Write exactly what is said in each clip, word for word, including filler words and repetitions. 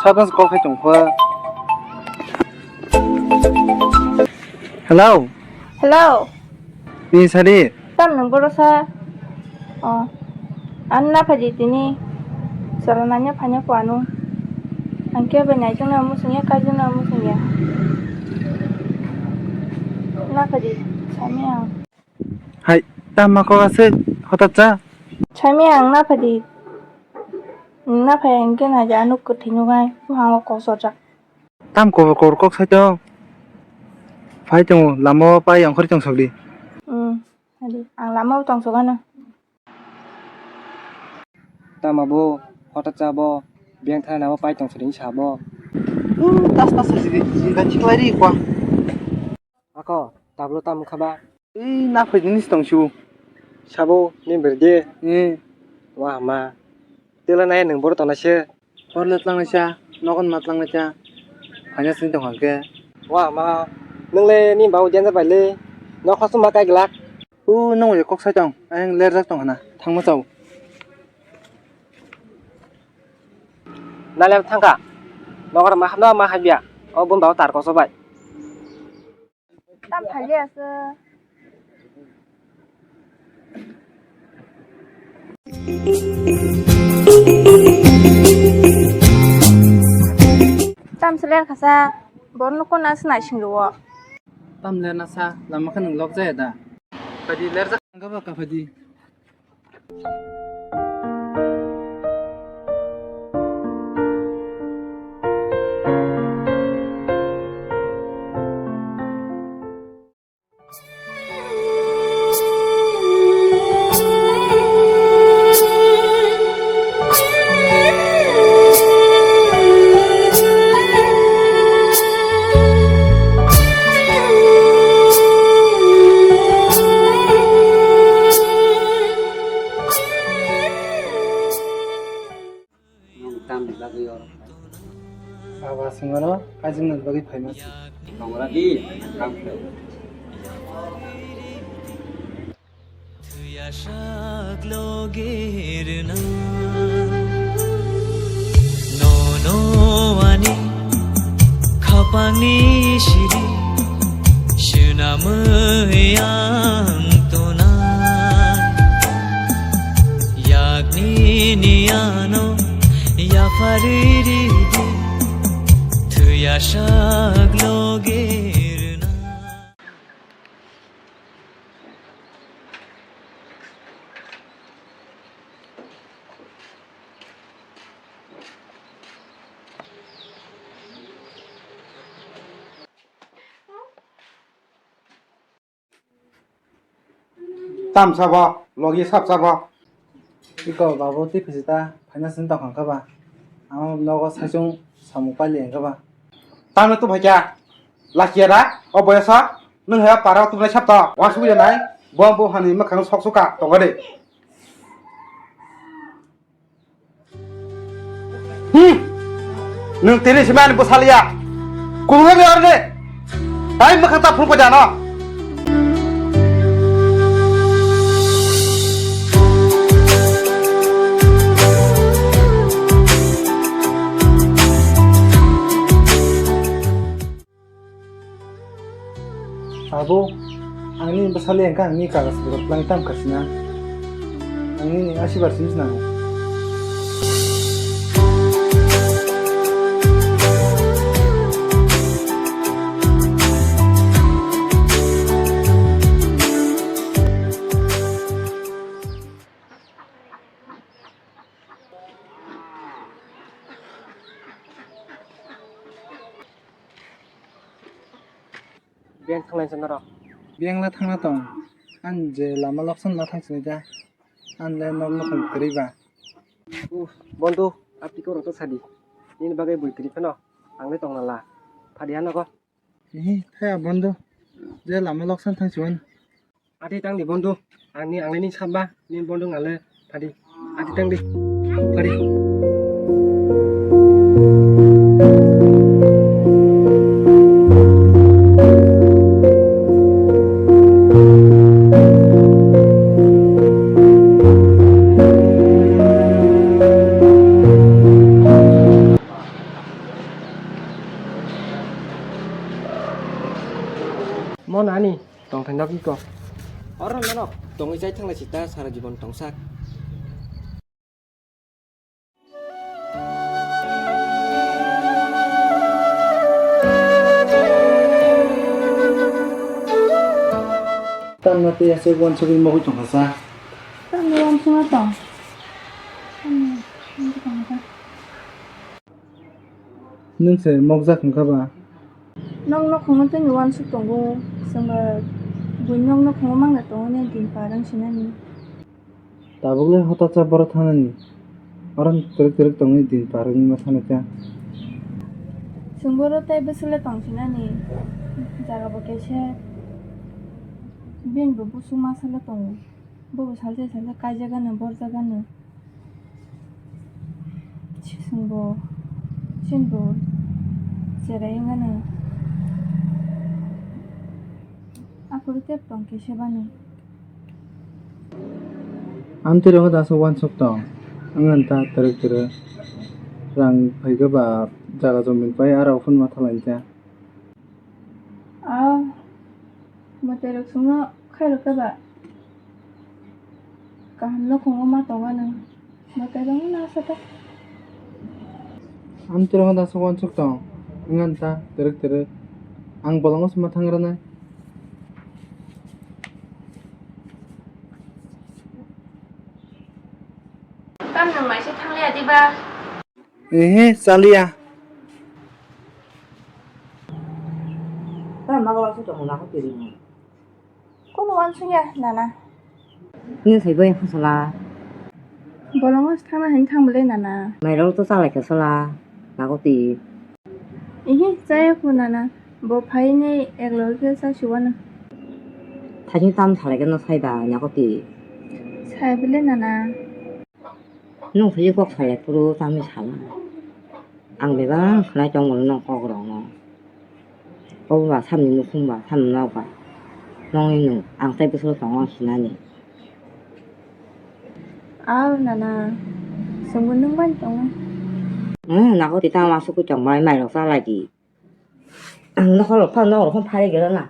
Sabo se kok khai tong kha. Hello. Hello. Ni sadi. Tam nang boro sa. Oh. An na phaji tini. Sala nanya phanya ko anu. Angke be nai jona musung ya, kai jona musung ya. Na phaji sami ang. Hai, tam ma kok aswk hotat cha? Sami ang na phaji. Na phai ang ke na ja nuk kuthinu gai. Hang kok soja. Tam kobor kobor kok sai tong. Phai tongo, lama o pai ongkhorwi tong sok di. Hmm, adi, ang lama o tong sok ano. Tama bo, hotat cha bo, beng thana bo pai tong sok di sabo. Uh, tas tas sai di, jinda chiklai ri kwa. Ako, tablo tam kha ba? Ei, na phai di ni tong su. Sabo, ni birthday. Eh. Wah, ma. Tela nai nang boro tong na se. Hor le tlang naisa, nogon ma tlang naisa, phaina sini tong hangke. Wa ma, nung le ni bau diyan jabai le, nok khosong ma kai glak. U nung le kok sai tong, ayang ler jak tong hana, thang ma chau. Nalem thangka, nokar ma hapna ma habya, o bun bau tar koso bai. Tam phali asa. Tam seler khasa, bor nukho na se naising rwo. Tam ler na sa, lama khe nung lok jaya da. Phadi ler jak. Ang kaba ka phadi. Nwng tamni bagwi oro phaikha? Aba swngmano kaijaknani bagwi phaima se. Tongra di, ang khlai. Thwiyasak loge rwna. Nono ani khapangni siri swnamwi ang tona. Yakni ni ano yapharwi ridi thwiyasak loge rwna. Tam sabo, logi sab sabo. Iko babu twi phisi ta phaina sini tong kha ba. Ang nogo saichung samung paili ang kha ba. Tamno to phaikha. Lachiya da, o boyoso. Nwng he para tubunai sab to. Wa subi nai. Bo bo hani makhang sok suka tongo de. Hmm. Nwng tini simi ani bwsaliya. Kubulwng ni oroni. Tai mwkhang ta phunukbai da no. Abo, ang nini bwsali hwnkha ang nini kagas borok twlangwi tamo khasina. Ang nini asibar simi swnam. Beng thanglai se norok. Beng le thangna tong. Ang je lama loksan ma thang sini da. Ang le nok nok kwrwi ba. Uh, bondu, apni korok to sadi. Nini bagwi bui kwrwi phano. Ang le tong nala. Phadi hano ko. Ihi, thaya bondu. Je lama loksan thang siwan. Ati tang di bondu. Ani ang le ni samba, ni bondu ngale. Phadi. Ati tang di. Phadi. Yagwi kok. Oro norok tongwi chai thanglai sita sara jibon tongsak. Tamno tei aswk uansugwi mogwi tongkha sa. Tamni uansugma tong. Tamni uansugma tong. Nwng se mokjak wngkha ba? Nwng nokhungno tei ni uansuk tongo, chwngbo buini nwng nokhungo mangna tongwi din par wng sinani. Tabukle hotacha borok thangnani, oro twrwk twrwk tongwi din par wngwi ma thangkha. Chwngbo oro tei bwswkle tong sinani, jaga bo kaisa bini bo busu masa le tongo. Bobo salsa salsa kaijagano, borjagano. Sisingbo, sinbo, cherai wngano. Aphuru tep tong khe sebani. Amtwi rogo daso uansuk tong. Wngkha ta twrwk twrwk. Rang phaikhe ba jaga jomini pai aro phunma thalaincha. Ah, mwtai rok songno khairokhe ba? Kaham nokhungo ma tongo nwng. Mwtai rok wngna aswk ta. Amtwi rogo daso uansuk tong. Wngkha ta twrwk twrwk. Ang bolongo se ma thang rwnai. Tam nwng maise thangliya diba? Ehe, chaliya. Tamo uansuk tongmani nangkukti rimo. Kono uansukya, nana. Nini sai bai hasala. Bolongo thangna hin thang bwle, nana. Mairok to chalai khe sala, nangkukti. Ihi, chaya kho, nana. Bo phaini eklog khe sa siwano. Thaising tam salai khe no sai da, nangkukti. Sai bwle, nana. Nwng thwi kok salai phuru tamni sala. Ang bebak khlai tongmano nwng kok rokno. Obo ba samni nukhung ba, samni nok ba. Nongni nwng ang tei bwswk tongo ang sinani. Aw nana, chwngbo nwng bai tongo. Hmm, nangkukti tamo aswk tongmani mairok chalai di. Ang nokhorok phano norok phano phari gera na.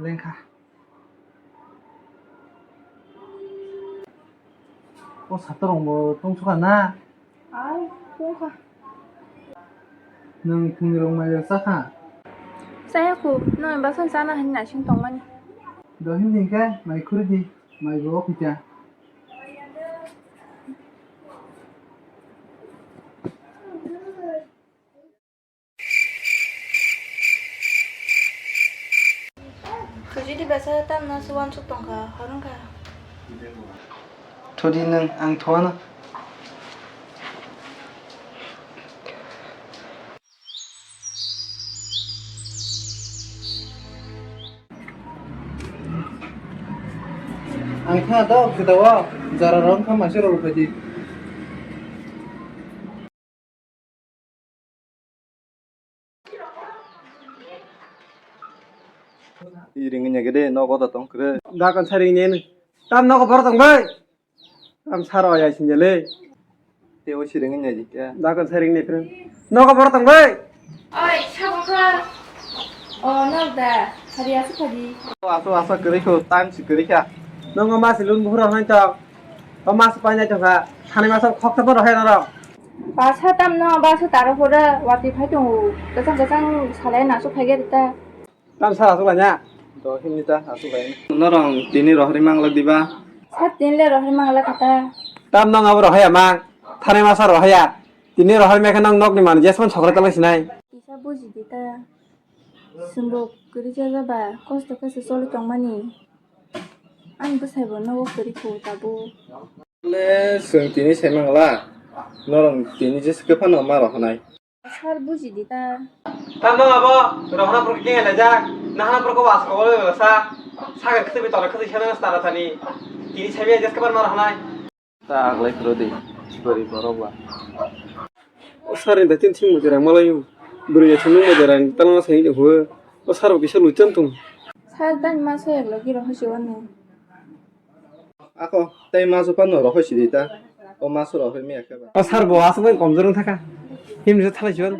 Lengkha. O satorokbo tongsoka na? Ai, tongkha. Nwng phungni rok mai rok chakha? Chaya khu, nwng basan chana hinwi naising tongmani. Do himni hwnkhe mai khuri di, mai bo okhita. Khujidi basa tamna se uansuk tongkha, hor wngkha. Thudi nwng, ang thoano. Ang kha do, kita o, jara rong kha maise rok phai di. Ring nya gede, nogo da tong kre. Dakon saring nen. Tam nogo bor tong bai. Tam saro ya sinjale. Te o siring nya jike. Dakon saring ne kre. Nogo bor tong bai. Oi, sabo kha. O, nok da. Hari asu phadi. Asu, asu kwrwi kho, time si kwrwi kha. Nongo ma si lun buhur hwnwi tong. O ma si painai tong kha. Thani ma sok khok sa boro hai norok. Ba sa tam no, ba sa taro pore, wati phai tongo. Kwchang kwchang salai na su phai ge ta. Tam sa asuk lanya. Do himni ta asuk lanya. Norong tini rohori mangla diba? Sa tin le rohori mangla kata. Tam nong abo rohaya mang. Thani ma sa rohaya. Tini rohor mekhe nang nokni manwi jesmani sokra talai sinai. Kisa buji di ta. Chwngbo kwrwi jaga ba kosto khe se choli tongmani. Ani bwsai bo nogo kwrwi kho tabuk. Le chwng tini sai mangla. Norong tini jesa khe phano ma rohonai. Sir buji di ta. Tamo abo rohna purki khe laijak. Nahana purko was ko bole sa. Saga khse bi tole khse sana stara thani. Tini sai bi jes kabar ma rohonai. Ta aglai phuru di, bwrwi borok ba. O sir ni da tin thing mujurang malai o. Bwrwi ya thung mujurang talma sai ni hua. O sir bo kisa lucham tung. Sir tani ma soyak logi rohoi si wani. Ako, tei ma sopa no rohoi si di ta. O ma so rohoi mi akhe ba. O sir bo aswk bai komjor wng thaka. Him je thalai si wani.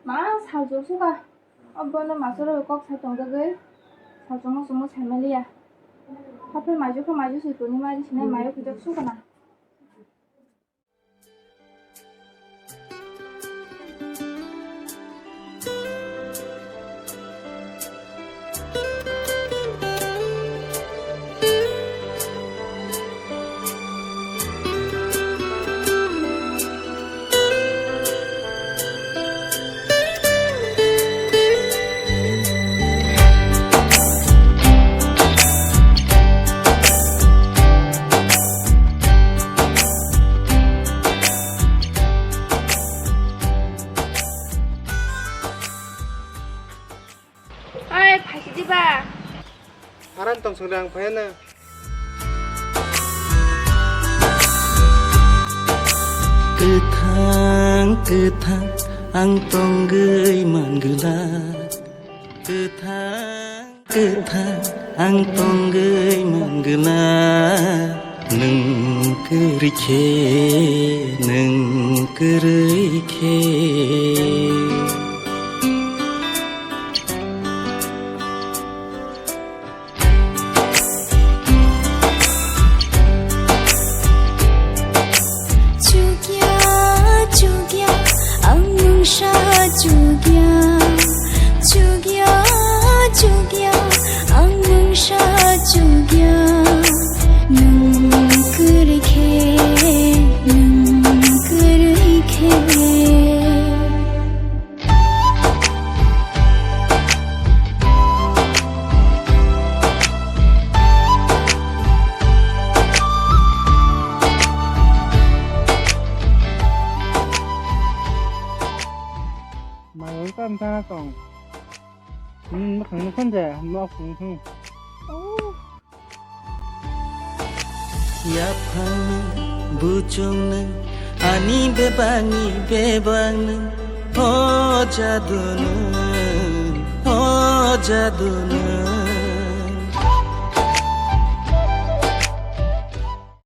Ma, salchuk suka. Obono masoro kok sai tongdogwi. Salchukno chumui sai manliya. Haphai maijuk kha maijuk se tongwi mari sinai mayo kujak suka na. Oi, phaisidi ba. Aran tong songri ang phaiya na. Kwthang, kwthang, ang tongwi mangwlak. Kwthang, kwthang, ang tongwi mangwlak. Nwng kwrwi khe, nwng kwrwi khe. Chukya, chukya, ang nwngsa chukya. Chukya, chukya, ang nwngsa chukya. Nwng kwrwi khe, nwng kwrwi khe. Mai oi tam tana tong. Hmm, khang khon ja, no khang khang. Yaphang buchung nung ani bebangni bebang nung, o jadu nung, o jadu nung.